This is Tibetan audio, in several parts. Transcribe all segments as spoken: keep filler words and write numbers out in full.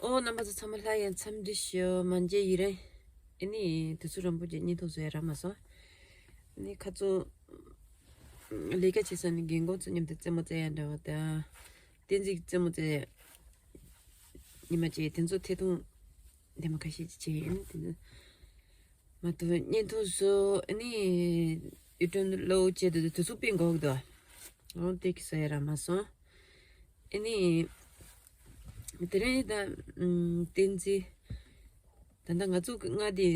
ཨོ། རྣམ་པ་ཚོ་ཚང་མ་ལྷ་ཡང་འཚམས་འདྲི་ཞུ། མ་མཇལ་ཡུན་རིང་། ཨེ་ནི་དུས་ཚོད་རིང་པོ་ཅིག་བརྙན་ཐུང་བཟོ་ཡ་རག་མ་སོང་། ཨེ་ནི་ཁ་རྩང་ལས་ཀ་བྱེད་ས་ནས་རྒན་རྒོན་ཚོ་མཉམ་དུ་རྩེད་མོ་རྩེ་ཡ་འདྲ་བ་དང་། བསྟན་འཛིན་གྱི་རྩེད་མོ་རྩེ་ཡ། ཉི་མ་གཅིག་དེ་ཚོ་ཐད་གཏོང་ལྡེ་མོ་ཁ་ཤས་ཅིག་བྱས་ཡིན། དེ་ཚོ་མ་གཏོགས་བརྙན་ཐུང་བཟོ། ཨ་ནི་ཡུ་ཊུབ་ལོག་བྱས་དུས་དུས་ཚོད་སྤེལ་དགོས་ཀྱི་འདུག་འོ་དེ་གི་བཟོ་ཡ་རག་མ་སོང་། ཨ་ནི་དེ་རིང་ད་ཨམ་བསྟན་འཛིན། ད་ལྟ་ང་ཚོ་མངའ་སྡེ།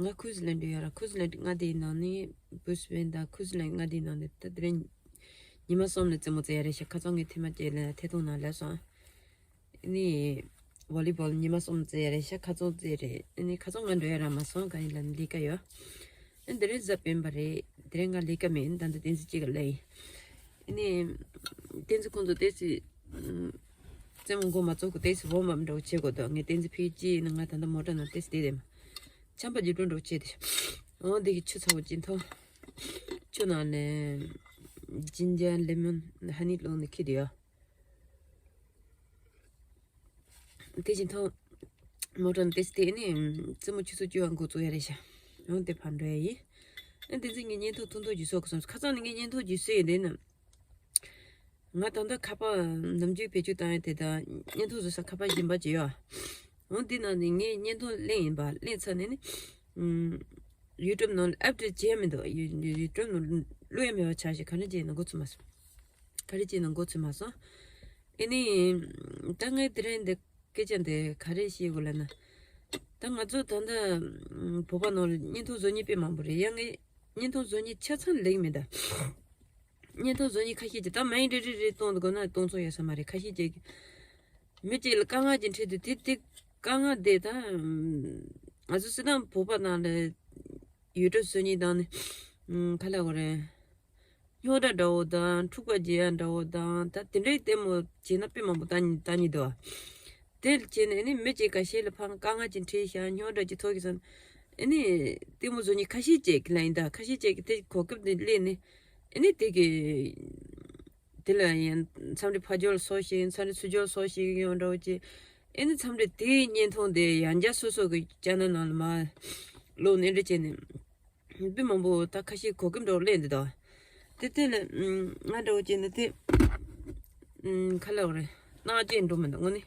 ང་ཁུན་སི་ལན་ཡོད་ར། ཁུན་སི་ལན་མངའ་སྡེའི་ནང་ནས་བྷི་རིས་བྷེན་དང་ཁུན་སི་ལན་མངའ་སྡེའི་ནང་ནས་ད་དེ་རིང་ཉི་མ་གསུམ་ནས་རྩེད་མོ་རྩེ་ཡ་རེད་ཤག་ཁ་རྩང་ངའི་ཐེངས་མ་གཅིག་ལ་ཐད་གཏོང་ནང་སླེབས་སོང་། ཨ་ནི་ཝོ་ལི་བོལ་ཉི་མ་གསུམ་རྩེ་ཡ་རེད་ཤག་ཁ་རྩང་རྩེ་རེད། ཨ་ནི་ཁ་རྩང་ང་འགྲོ་ཡ་རག་མ་སོང་། ག་ཡིན་ལབ་ན་ལས་ཀ་ཡོད། ཨ་ནི་དེ་རིང་གཟའ་སྤེན་པ་རེད། དེ་རིང་ང་ལས་ཀ་མེད། ད་ལྟ་བསྟན་འཛིན་གཅིག་ག་སླེབས་ཡིན། ཨ་ནི་བསྟན་འཛིན་ཁོང་ཚོ་ཏོག་ཙམ་རྩེད་མོ་འགོ་མ་བཙུགས་གོང་ཏོག་ཙམ་ཝོམ་ཨབ་འདྲ་བོ་བྱེད་དགོས་འདུག་ངས་བསྟན་འཛིན་ཕ་གི་ཅི་ཡིན་ན། ང་ད་ལྟ་མོ་ཊ་ནང་ཏོག་ཙམ་བསྡད་དེ་མ། ཆམ་པ་རྒྱུ་འགྲོ་འགྲོ་བྱེད་དེ། འོ་འདི་གི་ཆུ་ཚ་བོ་ཅིག་འཐུང་། ཆུ་ནང་ནས་ཇིན་ཇར་ལེ་མོན་ཧ་ནི་བླུགས་ནས་འཁྱེར་དེ་ཡོད། དེ་བཞིན་ཐོག་མོ་ཊ་ནས་ཏོག་ཙམ་བསྡད་ནས་རྩེད་མོ་ཆུ་ཚོད་བཅུ་པ་འགོ་བཙུགས་ཡ་རེད་ཤག་འོ་དེ་ཕར་འགྲོ་ཡ་ཡིན། ཨ་དེ་ཚེ་ངས་བརྙན་ཐུང་ཐུང་ཐུང་ཅིག་བཟོ་དགོས་བསམ། ཁ་སང་ནས་ངས་བརྙན་ཐུང་ཅིག་བཟོས་ཡོད། དེ་ནི་ང་ད་ལྟ་ཁ་པར་ནམ་རྒྱུན་བེད་སྤྱོད་བཏང་ཡ་དེ་དང་བརྙན་ཐུང་བཟོ་ས་ཁ་པར་གཞན་པ་ཅིག་ཡོད། འོ་དེ་ནང་ནས་ངས་བརྙན་ཐུང་ལེན་ཡིན་པ། ལེན་ཚར་ནས་ནི་ཡུ་ཊུབ་ནང་ལ་ཨབ་ཌེཊ་བྱས་མི་འདུག་ཡུ་ཡུ་ཊུབ་ནང་བླུགས་ཡ་མེད་པ་ཆགས་ཤག་ག་རེ་བྱས་ན་འགོ་ཚུགས་མ་སོང་། ག་རེ་བྱས་ན་འགོ་ཚུགས་མ་སོང་། ཨེ་ནི། ད་ངས་དེ་རིང་འདི་སྐད་ཆ་འདི་ག་རེ་བཤད་དགོས་ལབ་ན། ད་ང་ཚོ་ད་ལྟ་བོད་པ་ནང་ལ་བརྙན་ཐུང་བཟོ་མཁན་དཔེ་མང་པོ་རེད། ཡང་ངས་བརྙན་ཐུང་བཟོ་མཁན་ཆ་ཚང་ལེགས་མེད་ད། བརྙན་ཐུང་བཟོ་མཁན་ཁ་ཤས་ཀྱིས་ད་མ་ཡིན་རེ་རེ་རེ་གཏོང་དགོས་ན་གཏོང་ཚོད་ཡོད་ས་མ་རེད། ཁ་ཤས་ཀྱིས་མི་གཅིག་ལ་དཀའ་ངལ་ཅིག་འཕྲད་དུས་དེ་དེ་དཀའ་ངལ་དེ་ད་ང་ཚོ་སྤྱིར་བཏང་བོད་པ་ནང་ལ་ཡུ་ཊུབ་བཟོ་མཁན་དང་ནི་ག་ལབ་དགོས་རེད། རྙོག་དྲ་འདྲ་བོ་དང་འཁྲུག་པ་རྒྱག་ཡ་འདྲ་བོ་དང་ད་དེ་འདྲའི་ལྟད་མོ་བྱས་ན་དཔེ་མང་པོ་ལྟ་ལྟ་མཁན་འདུག་དེ་བྱས་ནས་ཨ་ནི་མི་གཅིག་ཁ་ཤས་ལ་ཕར་དཀའ་ངལ་ཅིག་འཕྲད་ཤག་རྙོག་དྲ་ཅིག་ཐུག་གི་སོང་། ཨ་ནི་ལྟད་མོ་བཟོ་མཁན་ཁ་ཤས་ཅིག་གི་ལ་ཡིན་ད། ཁ་ཤས་ཅིག་གིས་དེ་གོ་སྐབས་དེ་སླེབས་ནས་ཨ་ནི་དེ་གི་དེ་ལ་ཡང་མཚམས་རེ་ཕར་ཕྱོགས་ལ་སོ་ཞིག་མཚམས་རེ་ཚུར་ཕྱོགས་ལ་སོ་ཞིག་ཡོང་འདྲ་བོ་ཅིག་ཨ་ནི་མཚམས་རེ་དེའི་བརྙན་ཐུང་དེ་ཡང་བསྐྱར་སོ་སོ་གི་ཅེ་ནལ་ནང་ལ་མར་བླུགས་ནས་འདྲ་བྱས་ནས། དཔེ་མང་པོ་ད་ཁ་ཤས་གོ་སྐབས་འདྲ་བོ་སླེབས་འདུག་ད། དེ་དེ་ལ་ང་འདྲ་བོ་བྱས་ན་དེ་ག་ལབ་དགོས་རེད། སྣང་བ་སྐྱེ་འགྲོ་མི་འདུག་དངོས་གནས།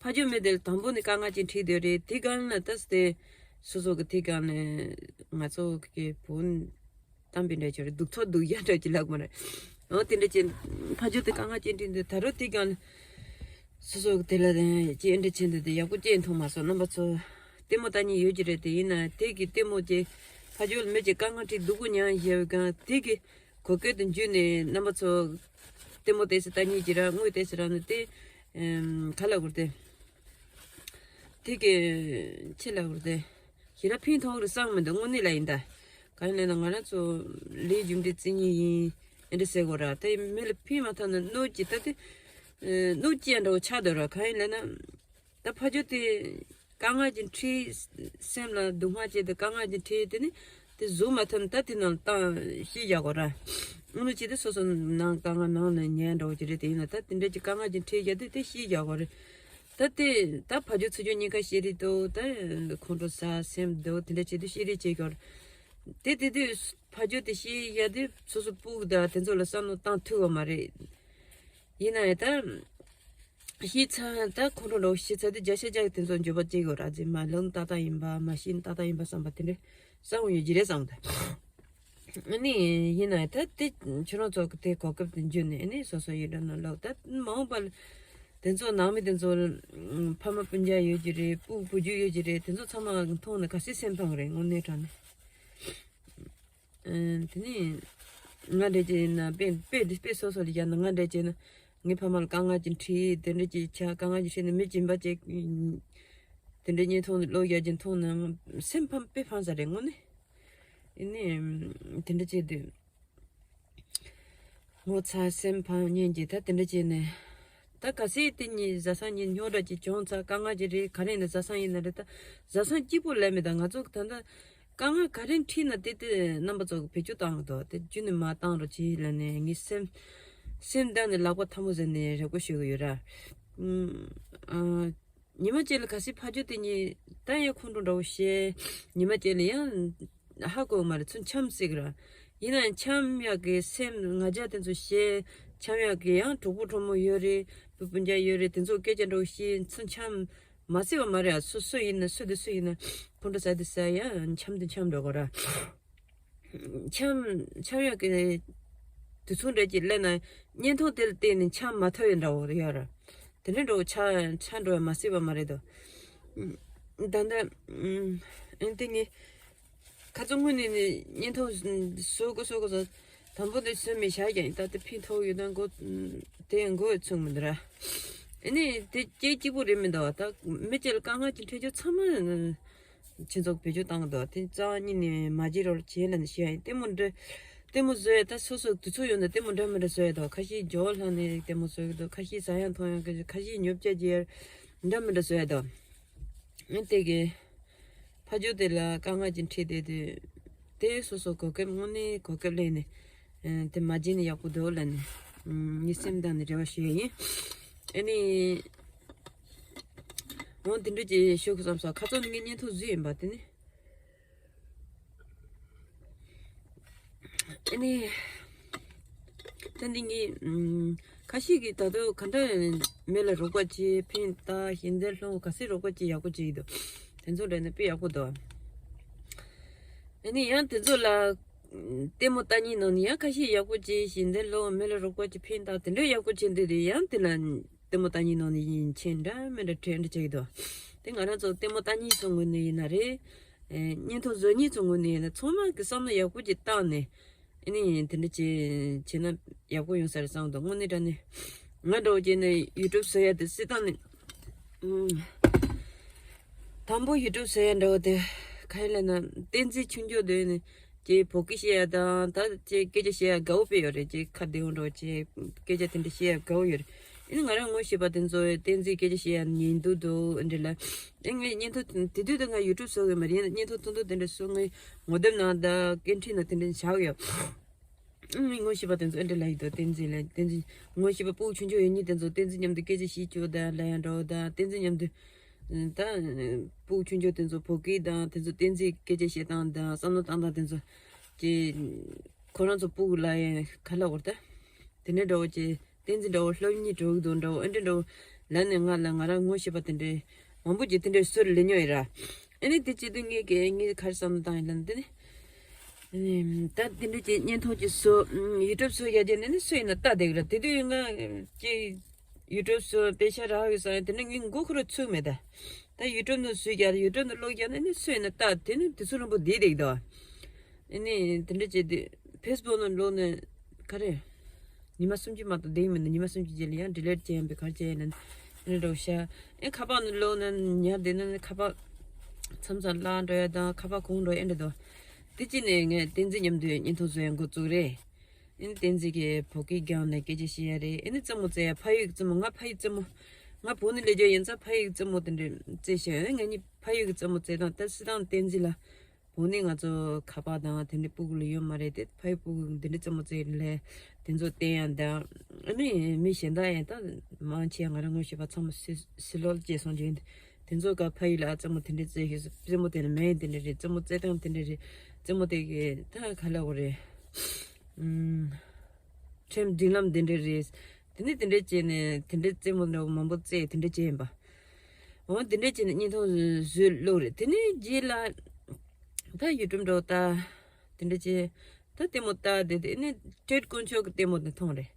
ཕ་ཇོ་མི་དེ་ལ་དང་པོ་ནས་དཀའ་ངལ་ཅིག་འཕྲད་སྡོད་རེད། དེ་སྒང་ལ་ད་དེ་སོ་སོ་གི་དེ་སྒང་ལ་ང་ཚོ་གི་བུ་གཏམ་དཔེ་འདྲ་ཅིག་རེད། སྡུག་ཐོག་སྡུག་ཡ་འདྲ་ཅིག་ལབ་དགོས་རེད། འོ་དེ་འདྲ་ཅིག་ཕ་ཇོ་དེ་དཀའ་ངལ་ཅིག་འཕྲད་འདུག་ད་རུང་དེ་སྒང་ལ། སོ་སོ་གི་དེ་ལ་ཅི་འདྲ་བྱེད་འདུག་དེ་ཡག་པོ་ཅིག་མཐོང་མ་སོང་། རྣམ་པ་ཚོ་ལྟད་མོ་ལྟ་མཁན་ཡོད་ཀྱི་རེད། དེ་ཡིན་ན་དེ་གི་ལྟད་མོ་ཅིག་ཕ་ཇོ་ལ་མི་ཅིག་དཀའ་ངལ་འཕྲད་སྡུག་པོ་མྱངས་བཞག་པའི་སྒང་དེ་གི་གོ་སྐབས་དེ་འཇུས་ནས་རྣམ་པ་ཚོ་ལྟད་མོ་ཏོག་ཙམ་ལྟ་མཁན་ཅིག་ར་དངུལ་ཏོག་ཙམ་རག་ན་དེ་ག་ལབ་དགོས་རེད། དེ་དེ་གི་ཆེད་ལབ་དགོས་རེད། དེ་ཞེ་དྲག་ཕན་ཐོགས་རེད་བསམ་མི་འདུག་དངོས་གནས་ལ་ཡིན་ད། གང་ཡིན་ལབ་ན་ང་རང་ཚོ་ལས་རྒྱུ་འབྲས་བརྩི་མཁན་ཡིན། ཨེ་འདྲ་ཟེར་དགོས་ར། དེ་མི་ལ་ཕན་མ་ཐོགས་ན་གནོད་ཀྱི་ད་དེ་གནོད་སྐྱེལ་འདྲ་བོ་ཆགས་འདུག་ར། གང་ཡིན་ལབ་ན་ད་ཕ་ཇོ་དེ་དཀའ་ངལ་ཅིག་འཕྲད། སེམས་ལ་སྡུག་བསྔལ་སྐྱེས་ཏེ་དཀའ་ངལ་ཅིག་འཕྲད། དེ་ནི་དེ་བཟོ་མ་ཐུབ་ན་ད་དེ་ནང་བཏང་ཤེས་བཞག་དགོས་ར། དངོས་གནས་བྱས་ཏེ་སོ་སོ་ནང་དཀའ་ངལ་ནང་ནས་ཉལ་འདྲ་བོ་ཅིག་རེད། དེ་ཡིན་ན་ད་དེ་འདྲ་ཅིག་དཀའ་ངལ་ཅིག་འཕྲད་བཞག་དུས་དེ་ཤེས་བཞག་དགོས་རེད། ད་དེ་ད་ཕ་ཇོ་ཚུར་ཕྱོགས་གཉིས་ཀ་ཤེས་རེད་དོ། ད་ཁོང་ཁྲོ་ཟ་སེམས་སྡུག་དེ་འདྲ་བྱེད་དུས་ཤེས་རེད་བྱེད་དགོས་རེད། དེ་དེ་དུས་ཕ་ཇོ་དེ་ཤེས་བཞག་དུས་སོ་སོ་སྤུ་གུ་དང་དེ་ཚོ་ལ་བསམ་བློ་བཏང་ཐུབ་པ་མ་རེད། ཡིན་ན་ཡང་ད། ཤེས་ཚར་ད་ཁོང་ཁྲོ་ལོག་ཤེས་ཚར་དུས་བརྒྱ་ཆ་བརྒྱ་གི་དེ་ཚོ་འགྱོད་པ་སྐྱེ་དགོས་ར། ཅིག་མ་ལབ་ན་ཏག་ཏག་ཡིན་པ། མ་ཤེས་ན་ཏག་ཏག་ཡིན་པ་བསམ་པ་དེ་འདྲ་བསམ་ཡོད་ཀྱི་རེད་བསམ་ད། ཨ་ནི་ཡིན་ན་ཡང་ད་དེ་ཁྱོད་རང་ཚོ་གི་དེ་གོ་སྐབས་དེ་འཇུས་ནས་ཨ་ནི་སོ་སོ་ཡི་འགྲོ་ན་ལོག་ད་མ་འོངས་པ་ལ་དེ་ཚོ་ནང་མི་དེ་ཚོ་ཕ་མ་སྤུན་ཀྱག་ཡོད་ཀྱི་རེད། སྤུ་བུ་རྒྱུད་ཡོད་ཀྱི་རེད། དེ་ཚོ་ཚང་མ་མཐོང་ནས་ག་ཚོད་སེམས་ཕམ་རེད། དངོས་གནས་དྲང་གནས། ཨ། དེ་ནས་ང་འདྲ་བྱས་ན་དཔེ་དཔེ་འདི་དཔེ་སོ་སོ་ལ་བཞག་ན་ང་འདྲ་བྱས་ན་ངའི་ཕ་མ་ལ་དཀའ་ངལ་ཅིག་འཕྲད། དེ་འདྲ་ཅིག་ཆགས། དཀའ་ངལ་ཅིག་འཕྲད་ནས་མི་སྦྱིན་པ་ཅིག་དེ་འདྲ་བརྙན་ཐུང་ལོག་བཞག་ཅིག་མཐོང་ན་སེམས་ཕམ་དཔེ་ཕམ་ས་རེད་དངོས་གནས། ཨ་ནི་དེ་འདྲ་བྱས་དུས། ངོ་ཚ་སེམས་ཕམ་ཉིན་གྱི་ད་དེ་འདྲ་བྱས་ནས། ད་གལ་སྲིད་དེ་གཉིས་བཟའ་ཚང་གཉིས་རྙོག་དྲ་ཅིག་བྱུང་ཚར། དཀའ་ངལ་ཅིག་རེད། ག་རེ་ཡིན་ན་བཟའ་ཚང་ཡིན་ན་རེད། ད་བཟའ་ཚང་གཅིག་པོ་ལས་མེད། ད་ང་ཚོ་ད་ལྟ་དཀའ་ངལ་ག་རེ་འཕྲད་ན་དེ་དེ་རྣམ་པ་ཚོ་གི་བེད་སྤྱོད་བཏང་གི་འདུག་དེ་རྒྱུན་ནས་མ་བཏང་རོགས་གྱིས་ལབ་ནས་ངའི་སེམས་སེམས་གཏིང་ནས་ལག་པ་ཐལ་མོ་སྦྱར་ནས་རེ་སྐུལ་ཞུ་གི་ཡོད་ར། ཨ། ཉི་མ་གཅིག་ལ་གལ་སྲིད་ཕ་ཇོ་དེ་གཉིས་ད་ཡང་ཁོང་ཁྲོ་འདྲ་བོ་བཤད། ཉི་མ་གཅིག་ལ་ཡང་ཧ་གོ་མ་རེད། ཚུར་འཆམ་སྲིད་གི་ར། ཡིན་ནའང་འཆམ་ཡག་གི་སེམས་ང་རྒྱལ་དེ་ཚོ་བཤད། འཆམ་ཡག་གི་ཡང་གྲོགས་པོ་གྲོགས་མོ་ཡོད་རེད། བུ་སྤུན་ཀྱག་ཡོད་རེད། དེ་ཚོ་སྐད་ཆ་འདྲ་བོ་བཤད། ཚུར་འཆམ་མ་སྲིད་པ་མ་རེད་ཨ། སུ་སུ་ཡིན་ན་སུ་དེ་སུ་ཡིན་ན་ཁོང་ཁྲོ་ཟ་དེ་ཟ་ཡ་འཆམ་དེ་འཆམ་འགྲོ་གོ་ར། འཆམ་འཆམ་ཡག་གི་དུས་ཚོད་འདྲ་ཅིག་སླེབས་ན་བརྙན་ཐུང་དེ་ལ་བལྟས་ནས་འཆམ་མ་ཐུབ་ཡ་འདྲ་བོ་ཡོད་ར། དེ་འདྲ་འདྲ་བོ་ཆགས་ཆགས་འགྲོ་ཡ་མ་སྲིད་པ་མ་རེད་དོ། ད་ལྟ་ཨེ་དེ་ངས་ཁ་ཚོན་སྔོན་ནས་ནས་བརྙན་ཐུང་བཟོ་དགོས་བཟོ་དགོས་བཟོ། དང་པོ་དེ་བཟོས་མེད་བཞག་ཀྱང་ད་ལྟ་ཕན་ཐོགས་ཡོད་ན་མགོ་དེ་མགོ་ཚོད་མི་འདུག་ར། ཨ་ནི་དེ་སྐྱེ་སྐྱིད་པོ་རེད་མི་འདུག་ད་མི་གཅིག་ལ་དཀའ་ངལ་གྱི་འཕྲད་རྒྱུ་ཚང་མ་ཁྱེད་ཚོ་བེད་སྤྱོད་བཏང་གི་འདུག་དེ་རྩ་བ་ཉིད་ནས་མ་བརྗེད་རོགས་བྱེད་ལབ་ནས་བཤད་ཡ་ཡིན། ལྟད་མོ་འདྲ་ལྟད་མོ་བཟོ་ཡ་ད་སོ་སོ་དུས་ཚོད་ཡོད་ན་ལྟད་མོ་འདྲ་མི་འདྲ་བཟོ་ཡ་འདུག་ཁ་ཤས་ཇོ་བོ་ལྷ་ནས་ལྟད་མོ་བཟོ་གི་འདུག་ཁ་ཤས་ཟ་ཡ་འཐུང་ཡ་གི། ཁ་ཤས་ཉོ་ཆ་རྒྱག་ཡ་འདྲ་མི་འདྲ་བཟོ་ཡ་འདུག་ཨ་དེ་གི་ཕ་ཇོ་དེ་ལ་དཀའ་ངལ་ཅིག་འཕྲད་བསྡད་དུས་དེ་སོ་སོ་གོ་སྐབས་དངོས་གནས་གོ་སྐབས་ལེན་ནས་ཨ་དེ་མ་བརྗེད་ནས་ཡག་པོ་འདུག་ལབ་ནས་ཨ་ངའི་སེམས་གཏིང་ནས་རེ་བ་ཞུ་ཡ་ཡིན། ཨ་ནི་འོ་དེ་འདྲ་ཅིག་ཞུ་དགོས་བསམ་སོང་། ཁ་སང་ནས་ངས་བརྙན་ཐུང་བཟོས་ཡིན་པ་དེ་ནི། ཨ་ནི། ད་འདི་ངས་ཨམ། ཁ་ཤས་ཀྱིས་ད་དུང་ག་འདྲ་མི་ལ་རོགས་པ་བྱེད། ཕན་བཏགས། ཞལ་འདེབས་སློང་། ག་ཚོད་རོགས་པ་བྱེད་ཡག་པོ་བྱེད་ཀྱི་འདུག་དེ་ཚོ་འདྲ་ནི་དཔེ་ཡག་པོ་འདུག་ཨ་ནི་ཡང་དེ་ཚོ་ལ་ལྟད་མོ་ལྟ་མཁན་ནང་ནས་ཡང་ཁ་ཤས་ཡག་པོ་བྱེད། ཞལ་འདེབས་སློང་། མི་ལ་རོགས་པ་བྱེད། ཕན་བཏགས། དེ་འདྲ་ཡག་པོ་བྱེད་འདི་རེད། ཡང་དེ་ལ་ལྟད་མོ་ལྟ་མཁན་ནང་ནས་ཡིན་མཁན་འདྲ་མི་འདྲ་གྲས་འདྲ་བྱེད་ཀྱི་འདུག་དེ་ང་རང་ཚོ་ལྟད་མོ་ལྟ་མཁན་ཚོ་ངོས་ནས་ཡིན་ན་རེད། ཨེ། བརྙན་ཐུང་བཟོ་མཁན་ཚོ་ངོས་ནས་ཡིན་ན་ཚང་མ་གི་བསམ་བློ་ཡག་པོ་ཅིག་བཏང་ནས་ཨ་ནི་དེ་འདྲ་ཅིག་བྱས་ན་ཡག་པོ་ཡོང་ས་རེད་བསམ་འདུག་དངོས་གནས་དྲང་གནས་ང་འདྲ་བོ་བྱས་ནས་ཡུ་ཊུབ་བཟོ་ཡ་དེ་སྲིད་བཏང་ནས་ཨུམ། དང་པོ་ཡུ་ཊུབ་བཟོ་ཡ་འདྲ་བོ་དེ་ག་རེ་ལབ་ན་བསྟན་འཛིན་ཆོས་འབྱོར་དེ་ནི་ཅིག་བོད་སྐད་བཤད་ཡ་དང་ད་ཅིག་སྐད་ཆ་བཤད་ཡ་དགའ་བོ་དཔེ་ཡོད་རེད། ཅིག་ཁ་བདེ་བོ་འདྲ་བོ་ཅིག་སྐད་ཆ་དེ་འདྲ་བཤད་ཡ་དགའ་བོ་ཡོད་རེད། ཨ་ནི་ང་རང་ངོ་ཤེས་པ་དེ་ཚོ་བསྟན་འཛིན་སྐད་ཆ་བཤད་ཡ་ཉན་སྡུག་འདུག་ཨ་འདྲ་ལ། ཨེ། ངས་བརྙན་ཐུང་དེ་དུས་དུ་ང་ཡུ་ཊུབ་བཟོ་གི་མ་རེད། ཡིན་ན་བརྙན་ཐུང་ཐུང་ཐུང་དེ་འདྲ་བཟོ། ངས་ངོ་དེབ་ནང་དང་སྐད་འཕྲིན་ནང་དེ་འདྲ་བཞག་ཡོད། ཨང་། ངོ་ཤེས་པ་དེ་ཚོ་ཨེ་འདྲ་ལ་ཡིན་དོ། བསྟན་འཛིན་ལ་བསྟན་འཛིན་ངོ་ཤེས་པ་སྤུ་གུ་ཆུང་ཆུང་ཡོད་ཉིད་དེ་ཚོ་བསྟན་འཛིན་མཉམ་དུ་སྐད་ཆ་བཤད་བཅུག་དང་ལབ་ཡ་འདྲ་བོ་དང་། བསྟན་འཛིན་མཉམ་དུ་ད་སྤུ་གུ་ཆུང་ཆུང་དེ་ཚོ་བོད་སྐད་དང་དེ་ཚོ་བསྟན་འཛིན་སྐད་ཆ་བཤད་སྟངས་དང་བསམ་བློ་བཏང་སྟངས་དེ་ཚོ་ཀྱི་ཁོ་རང་ཚོ་སྤུ་གུ་ལ་ཡང་ག་ལ་བར་ད་དེ་འདྲ་འདྲ་བོ་ཀྱི། བསྟན་འཛིན་འདྲ་བོ་སློབ་གཉེར་འགྲོ་གི་འདུག་འདྲ་བོ་ཨེ་འདྲ་འདྲ་བོ་ལབ་ནས་ང་ལ་ང་རང་ངོ་ཤེས་པ་དེ་འདྲའི་མང་པོ་ཅིག་དེ་འདྲའི་ཟུར་ལེན་མྱོང་ཡོད་ར། ཨ་ནི་དེ་བྱེད་དུས་ངས་ཀྱི་ངས་ག་རེ་བསམ་བློ་བཏང་ཡིན་ལབ་ན་དེ་ནི། ཨ་ནི་ད་དེ་འདྲ་ཅིག་བརྙན་ཐུང་ཅིག་བཟོ། ཡུ་ཊུབ་བཟོ་ཡ་བྱས་ནས་ནི་སུ་ཡིན་ན་ལྟ་བསྡད་ཀྱི་ར། དེ་དུས་ང་ཅིག་ཡུ་ཊུབ་བཟོ་པེ་ཤ་རག་ཡོད་ས་ཡིན། དེ་ནི་ངའི་མགོ་ཁུ་རུ་ཚུགས་མེད་ད། ད་ཡུ་ཊུབ་ནང་བཟོས་རྒྱ་ཡུ་ཊུབ་ནང་ཀློག་རྒྱ་ནི་ནི་སུ་ཡིན་ན་ལྟ་དེ་ནི་དུས་ཚོད་རིང་པོ་བསྡད་བསྡད་ཀྱི་འདུག་ཨ་ནི་དེ་འདྲ་བྱས་དུས་ཕེ་སི་བུག་ནང་ལོག་ནས་ག་རེ། ཉི་མ་སུམ་ཅུ་མ་གཏོགས་བསྡད་མི་འདུག་ཉི་མ་སུམ་ཅུ་རྗེས་ལ་ཡང་ཌི་ལིཊ་བྱས་ཡིན་པས་ག་རེ་བྱས་ཡིན་ན་ཨེ་འདྲ་བོ་ཤ། ཨེ་ཁ་པར་ནང་ལོག་ནས་ཉར་བསྡད་ན་ཁ་པར་མཚམས་མཚམས་བརླག་འགྲོ་ཡ་དང་ཁ་པར་གོང་འགྲོ་ཨེ་འདྲ་འདུག་དེ་གཅིག་ནས་ངས་བསྟན་འཛིན་མཉམ་དུ་བརྙན་ཐུང་བཟོ་ཡ་འགོ་བཙུགས་རེད། ཨེ་ནི་བསྟན་འཛིན་གྱིས་བོད་སྐད་སྦྱངས་ནས་སྐད་ཆ་བཤད་ཡ་རེད། ཨེ་ནི་རྩེད་མོ་རྩེ་ཡ། ཕ་ཡུལ་གྱི་རྩེད་མོ། ང་ཕ་ཡུལ་རྩེད་མོ། ང་བོད་ནས་སླེབས་རྒྱུ་ཡིན་ཙང་ཕ་ཡུལ་གྱི་རྩེད་མོ་དེ་འདྲ་རྩེ་ཤེས་ཡོད། ཨེ་ང་གཉིས་ཕ་ཡུལ་གྱི་རྩེད་མོ་རྩེ་སྟངས་ད་སྲིད་དང་བསྟན་འཛིན་ལ། བོད་ནས་ང་ཚོ་ཁ་པར་དང་དེ་འདྲའི་སྤུ་གུ་ལ་ཡོད་མ་རེད་དེ། ཕ་ཡུལ་སྤུ་གུ་འདི་འདྲའི་རྩེད་མོ་རྩེ་ལས་དེ་ཚོ་བསྟན་ཡང་དང་། ཨ་ནི་མི་གཞན་དག་ཡང་ད་མང་ཆེ་ང་རང་ངོ་ཤེས་པ་ཚང་མ་སི་སི་ལོར་སྐྱེས་སོང་རྒྱུ་ཡིན། དེ་ཚོ་ག་ཕ་ཡུལ་ལ་ཨ་རྩེད་མོ་དེ་འདྲའི་རྩེ་ཤེས་སོ། རྩེད་མོ་དེ་ནི་མེད་དེ་འདྲ་རེད། རྩེད་མོ་རྩེ་སྟངས་དེ་འདྲ་རེད། རྩེད་མོ་དེ་གི་ད་ག་ལ་གོ་རེད། ཨུམ། ཁྲིམས་སྒྲིག་ལམ་དེ་འདྲ་རེད། དེ་ནི་དེ་འདྲ་བྱས་ནས་དེ་འདྲའི་རྩེད་མོ་འདྲ་བོ་མང་པོ་རྩེ་དེ་འདྲ་བྱས་ཡིན་པ། འོ་དེ་འདྲ་བྱས་ནས་བརྙན་ཐུང་བཟོས་བླུགས་རེད། དེ་ནི་རྗེས་ལ། ད་ཡུ་ཊུབ་འདྲ་བོ་ལྟ། དེ་འདྲ་བྱས། ད་ལྟད་མོ་ལྟ་བསྡད་དེ་ནི་ཊེཌ་དཀོན་མཆོག་གི་ལྟད་མོ་དེ་མཐོང་རེད།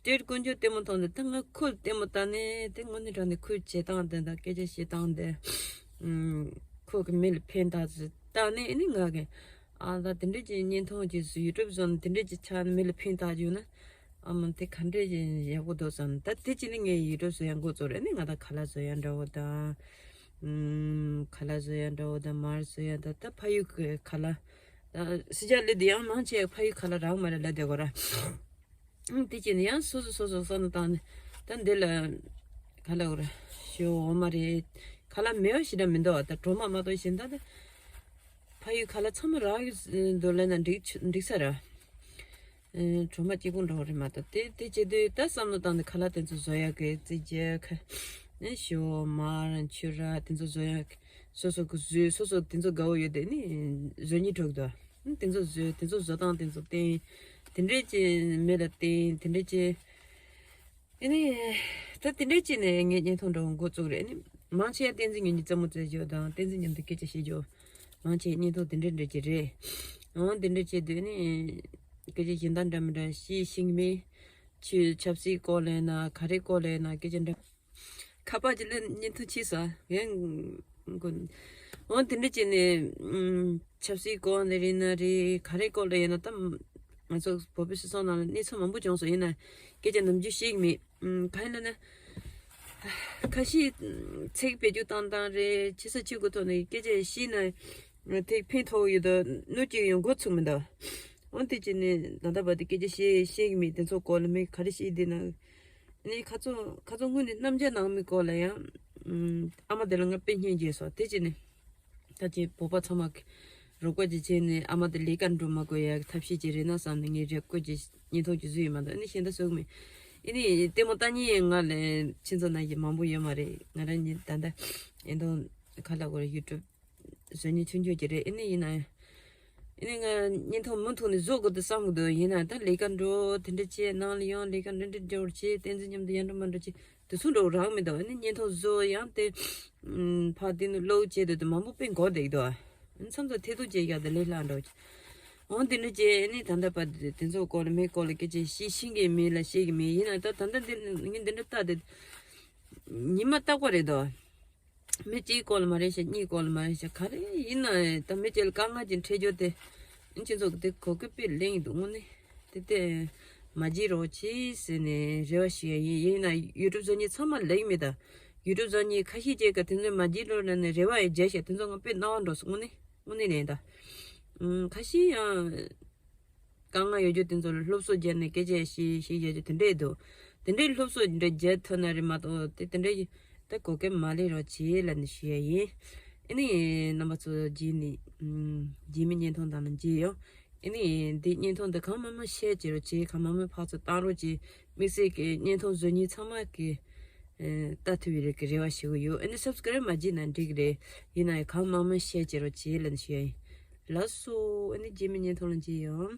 ཊེཌ་དཀོན་མཆོག་ལྟད་མོ་མཐོང་དེ་ད་ང་ཁོའི་ལྟད་མོ་ལྟ་ནས་དེ་དངོས་གནས་དྲང་གནས་ཁོའི་བྱེད་སྟངས་དེ་དང་སྐད་ཆ་བཤད་སྟངས་དེ། ཨུམ། ཁོ་གི་མི་ལ་ཕན་ཐོགས་ཚུལ་ལྟ་ནས་ཨེ་ནི་ང་གི་ཨ་ད་དེ་འདྲ་ཅིག་བརྙན་ཐུང་ཅིག་བཟོས་ཡུ་ཊུབ་བཟོ་ན་དེ་འདྲ་ཅིག་ཆགས་ན་མི་ལ་ཕན་ཐོགས་རྒྱུ་ན། ཨ་མ་དེ་ག་འདྲ་ཅིག་ཡག་པོ་འདུག་བསམ། ད་དེ་ཅིག་ནི་ངས་ཡུ་ཊུབ་བཟོ་ཡ་འགོ་བཙུགས་རེད། ཨ་ནི་ང་ད་ཁ་ལག་བཟོ་ཡ་འདྲ་བོ་དང་། ཨུམ། ཁ་ལག་བཟོ་ཡ་འདྲ་བོ་དང་མར་བཟོ་ཡ་དང་ད་ཕ་ཡུལ་གི་ཁ་ལག་ད་སི་ཇ་ལི་དེ་ཡང་མང་ཆེ་ཕ་ཡུལ་ཁ་ལག་རག་མ་རེད་ལབ་བསྡད་གོ་ར། ཨང་། དེ་བྱས་ནས་ཡང་སོ་སོ་སོ་སོ་བསམ་བློ་བཏང་ནས་ད་འདི་ལ་ག་ལ་འོ་ར་ཞོ་འོ་མ་རེད། ཁ་ལག་མེད་པ་ཞིག་འདྲ་མི་འདུག་ད་གྲོ་མ་མ་གཏོགས་གཞན་དག་ད་ཕ་ཡུལ་ཁ་ལག་ཚང་མ་རག་གི་འདུག་ལབ་ན་འགྲིག་འགྲིག་ས་ར། ཨེ། གྲོ་མ་གཅིག་པུ་འདྲ་བོ་རེད་མ་གཏོགས་དེ་དེ་བྱེད་དུས་ད་བསམ་བློ་བཏང་ནས་ཁ་ལག་དེ་ཚོ་བཟོ་ཡག་གི་རྩིས་རྒྱག་ཁ་ ནི་ཞོ་མར་ཆུ་ར་དེ་ཚོ་བཟོ་ཡག་སོ་སོ་གི་བཟོས་སོ་སོ་དེ་ཚོ་དགའ་བོ་ཡོད་དེ་ནི་བཟོ་སྙིང་འདོད་འདུག་དེ་ཚོ་བཟོས་དེ་ཚོ་བཟོ་སྟངས་དེ་ཚོ་བསྟན་དེ་འདྲས་ཀྱི་མི་ལ་བསྟན་དེ་འདྲས་ཀྱི། ཨ་ནི། ད་དེ་འདྲས་བྱས་ནས་ངས་བརྙན་ཐུང་འདྲ་བོ་འགོ་བཙུགས་རེད། ཨ་ནི། མང་ཆེ་བསྟན་འཛིན་ཉི་མ་གཉིས་རྩེད་མོ་རྩེ་རྒྱུ་དང་བསྟན་འཛིན་མཉམ་དུ་སྐད་ཆ་བཤད་རྒྱུ། མང་ཆེ་བརྙན་ཐུང་དེ་འདྲས་འདྲ་ཅིག་རེད། འོ་དེ་འདྲས་བྱས་དུས་ཨ་ནི། སྐད་ཆ་གཞན་དག་འདྲ་མི་འདྲ་བཤད་ཤེས་ཀྱི་མེད། ཆུ་ཆབ་སྲིད་སྐོར་ལ་ཡིན་ན་ག་རེ་སྐོར་ལ་ཡིན་ན་སྐད་ཆ་འདྲ། ཁ་པར་གྱི་ལན་བརྙན་ཐུང་བྱས་ས་ཡང་། འོ་དེ་འདྲ་བྱས་ནས་ཨུམ། ཆབ་སྲིད་སྐོར་ལ་རེད་ན་རེད་ག་རེ་སྐོར་ལ་ཡིན་ན་ད། ང་ཚོ་བོད་པའི་སྤྱི་ཚོགས་ནང་ལ་གནས་ཚུལ་མང་པོ་བྱུང་སོང་ཡིན་ན། སྐད་ཆ་ནམ་རྒྱུན་བཤད་ཀྱི་མེད། ཨུམ། གང་ཡིན་ལབ་ན། ཁ་ཤས་ཚིག་བེད་སྤྱོད་བཏང་སྟངས་རེད་ཆེ་ས་ཆེ་དགུ་ཐོག་ནས་སྐད་ཆ་བཤད་ན། དེ་ཕན་ཐོགས་ཡོད་དོ་གནོད་སྐྱེལ་ཡོང་འགོ་ཚུགས་མི་འདུག་འོ་དེ་བྱས་ནས་ད་ལྟ་བར་དུ་སྐད་ཆ་བཤད་བཤད་ཀྱི་མེད་དེ་ཚོ་སྐོར་ལ་མི་ག་རེ་བཤད་བསྡད་ན། ནས་ཁ་ཚོ་ཁ་ཚོ་སྔོན་ནས་རྣམ་འགྱུར་ནང་མི་སྐོར་ལ་ཡང་། ཨུམ། ཨ་མ་དེ་ལ་ང་དཔེ་སྙིང་རྗེ་སོང་དེ་བྱས་ནས། ད་ཅི་བོད་པ་ཚང་མ་རོགས་པ་ཅིག་བྱས་ནས་ཨ་མ་དེ་ལས་ཀ་འགྲོ་མ་དགོས་ཡ་ཐབས་ཤེས་ཅིག་རེད་ན་བསམ་ནས་ངས་རེ་སྐུལ་གྱི་བརྙན་ཐུང་ཅིག་བཟོས་ཡོད་མ་གཏོགས་ཨ་ནི་གཞན་དག་བཟོ་གི་མེད། ཨ་ནི་ལྟད་མོ་ལྟ་མཁན་ང་ལས་ཁྱེད་ཚོ་ནང་བཞིན་མང་པོ་ཡོད་མ་རེད། ང་རང་ཉིད་ད་ལྟ་ཨེ་འདོན་ཁ་ལག་གོ་རེ་ཡུ་ཊུབ་བཟོ་མཁན་ཆུང་ཆུང་ཅིག་རེད། ཨ་ནི་ཡིན་ན་ཡང་། ཨ་ནི་ང་བརྙན་ཐུང་མུ་མཐུད་ནས་བཟོ་དགོས་འདུག་བསམ་གི་འདུག་ཡིན་ན་ད་ལས་ཀ་འགྲོ་དེ་འདྲ་བྱས་ནང་ལ་ཡང་ལས་ཀ་འདྲ་འདྲ་འགྲོ་བྱས་བསྟན་འཛིན་མཉམ་དུ་ཡར་འགྲོ་མར་འགྲོ་བྱས་དེ་ཚོ་འགྲོ་རག་མི་འདུག་ཨ་ནི་བརྙན་ཐུང་བཟོ་ཡང་དེ་ཕར་དེ་ནས་བློ་བྱས་དུས་དེ་མང་པོ་དཔེ་འགོར་བསྡད་འདུག་ཨ་ནི་མཚམས་མཚམས་ཐེ་གཏོགས་བྱས་ཡག་དེ་ལས་སླ་འགྲོ། འོ་དེ་འདྲ་བྱས་ཨ་ནི་ད་ལྟ་བར་དེ་ཚོ་སྐོར་ལ་མི་སྐོར་ལ་སྐད་ཆ་བཤད་ཤེས་ཀྱི་མེད་ལ་བཤད་ཀྱི་མེད་ཡིན་ན་ད་ད་ལྟ་འདི་ངས་འདི་འདྲ་ལྟ་དེ་ཉི་མ་རྟག་པ་རེད་དོ། མི་གཅིག་སྐོར་ལ་མ་རེད་ཤག་གཉིས་སྐོར་ལ་མ་རེད་ཤག་ག་རེ་ཡིན་ན་ད་མི་གཅིག་ལ་དཀའ་ངལ་ཅིག་འཕྲད་རྒྱུ་དེ་ཨིན་ཅི་ཚོགས་དེ་གོ་སྐབས་དཔེ་ལེན་ཡིན་འདུག་དངོས་གནས་དེ་དེ་མ་བརྗེད་རོགས་གྱིས་ཟེར་ནས་རེ་བ་ཞུ་ཡ་ཡིན། ཡིན་ན་ཡུ་ཊུབ་བཟོ་མཁན་ཚང་མ་ལེགས་མེད་ད་ཡུ་ཊུབ་བཟོ་མཁན་ཁ་ཤས་ཅིག་ག་དེ་ཚོ་མ་བརྗེད་རོགས་ལབ་ནས་རེ་བ་ཡི་བརྗེད་ཤག་དེ་ཚོ་ང་དཔེ་རྣ་བ་འགྲོ་སོང་དངོས་གནས་དངོས་གནས་ལན་ད་ཁ་ཤས་ཡང་། དཀའ་ངལ་ཡོད་རྒྱུ་དེ་ཚོ་ལ་སློབ་གསོ་བརྒྱབ་ནས་སྐད་ཆ་བཤད་བཤད་བཞག་རྒྱུ་དེ་འདྲས་འདུག་དེ་འདྲས་སློབ་གསོ་འདྲ་བརྒྱབ་ཐུབ་ན་རེད་མ་གཏོགས་དེ་དེ་འདྲས་ད་གོ་སྐབས་མ་ལེན་རོགས་བྱེད་ལབ་ནས་ཞུ་ཡ་ཡིན། ཨ་ནི་རྣམ་པ་ཚོ་རྗེས་ནས་རྗེས་མའི་བརྙན་ཐུང་དང་ལ་མཇལ་ཡོང་། ཨ་ནི་འདི་བརྙན་ཐུང་འདི་གང་མང་མང་ཤེར་བྱེད་རོགས་བྱེད། གང་མང་མང་ཕར་ཚུར་བཏང་རོགས་བྱེད། དམིགས་བསལ་གྱི་བརྙན་ཐུང་བཟོ་མཁན་ཚང་མ་གི་ལྟ་ཐུབ་ཡོད་རེད་གི་རེ་བ་ཞུ་གི་ཡོད། ཨ་ནི་སབ་སི་ཀ་རེབ་མ་བྱེད་ན་འགྲིག་གི་རེད། ཡིན་ན་ཡང་གང་མང་མང་ཤེར་བྱེད་རོགས་བྱེད་ལབ་ནས་ཞུ་ཡ་ཡིན། ལགས་སོ། ཨ་ནི་རྗེས་མའི་བརྙན་ཐུང་ལ་མཇལ་ཡོང་།